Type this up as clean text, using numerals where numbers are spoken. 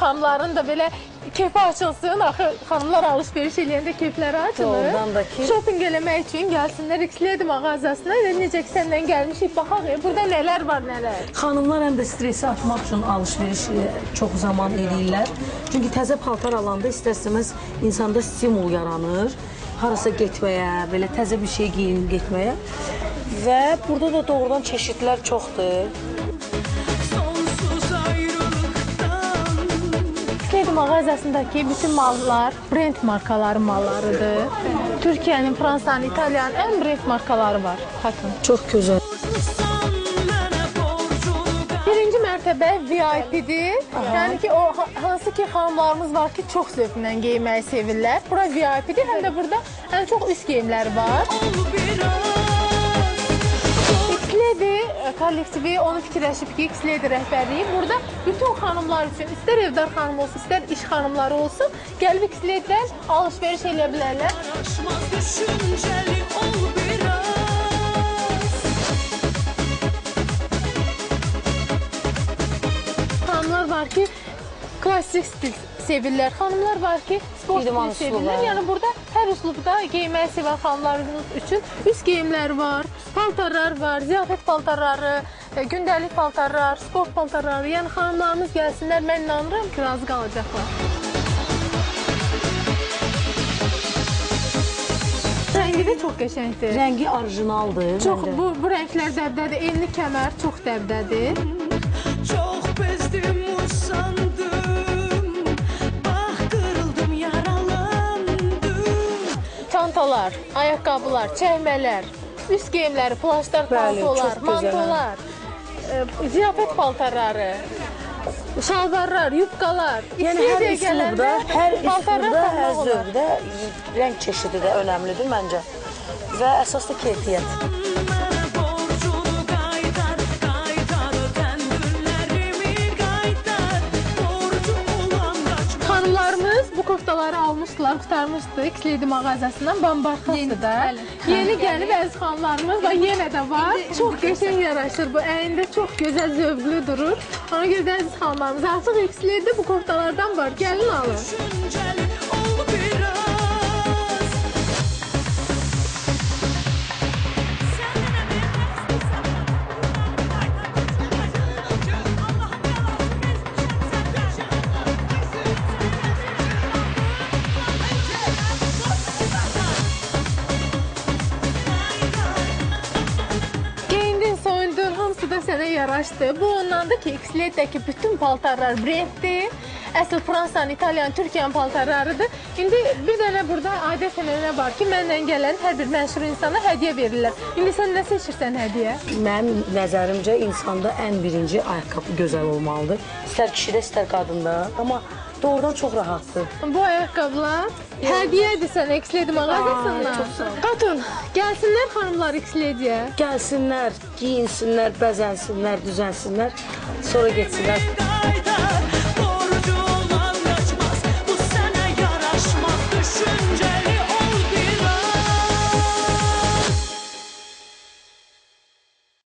xanımların da belə kefi açılsın. Axı xanımlar alış-veriş eləyəndə keyfləri açılır. Doğrudan da ki. Shopping eləmək üçün gəlsinlər X-Lady mağazasına. Elə necə ki səndən gəlmişik, baxaq burada nələr var, nələr. Xanımlar həm də stresi atmaq üçün alış-veriş çox zaman eləyirlər. Çünki təzə paltar alanda istər-istəməz insanda stimul yaranır. Harasa getməyə, belə təzə bir şey geyinib getməyə. Və burada da doğrudan çeşidlər çoxdur. X-Lady mağazasındakı bütün mallar brend markaları mallarıdır. Türkiyənin, Fransanın, İtaliyanın ən brend markaları var. Xatun. Çox gözəl. Birinci mərtəbə VIP-dir. Yəni ki, o hansı ki xanımlarımız var ki, çox zövqlə geyinməyi sevirlər. Bura VIP-dir, həm də burada ən çox üst geyimləri var. X-Lady kollektivi onu fikirləşib ki, X-Lady rəhbərliyi burada bütün xanımlar üçün, istər evdar xanım olsun, istər iş xanımları olsun, gəlib X-Lady'dən alış-veriş eləyə bilərlər. Xanımlar var ki, klasik stil sevirlər, xanımlar var ki, sport stili sevirlər. Yəni burada hər üslubda geyinməyi sevən xanımlarımız üçün üst geyimlər var, paltarlar var, ziyafət paltarları, gündəlik paltarlar, sport paltarları. Yəni xanımlarımız gəlsinlər, mən inanıram ki, razı qalacaqlar. Rəngi də çox qəşəngdir. Rəngi orijinaldır. Çox, bu rənglər dəbdədir, enli kəmər çox dəbdədir. Çox bezdim, usandım, bax kırıldım, yaralandım. Çantalar, ayaqqabılar, çəkmələr, üst geyimləri, plaşlar, paltolar, mantolar, ziyafət paltarları, şalvarlar, yubkalar. Yəni hər üslubda, hər üslubda, hər zövqdə rəng çeşidi də önəmlidir məncə. Və əsas da keyfiyyət. Xanımlarımız bu koftaları almışdılar, qurtarmışdı X-Lady mağazasından, bambarxası da. Yeni gəlib əziz xanımlarımız var, yenə də var. Çox qəşəng yaraşır bu, əyində çox gözəl zövqlü durur. Ona görə də əziz xanımlarımız, artıq X-Lady'də bu koftalardan var, gəlin alın. Sənə yaraşdı. Bu ondandır ki, X-Lady'dəki bütün paltarlar brenddir. Əsl Fransanın, İtaliyanın, Türkiyənin paltarlarıdır. İndi bir dənə burada adət ənənə var ki, mənlə gələn hər bir məşhur insana hədiyyə verirlər. İndi sən nə seçirsən hədiyyə? Mənim nəzərimcə insanda ən birinci ayaqqabı gözəl olmalıdır. İstər kişidə, istər qadında. Amma doğrudan çox rahatdır. Bu ayaqqabılar hədiyyədir sənə X-Lady mağazasından. Xatun, gəlsinlər xanımlar X-Lady'yə. Gəlsinlər, giyinsinlər, bəzənsinlər, düzənsinlər, sonra getsinlər.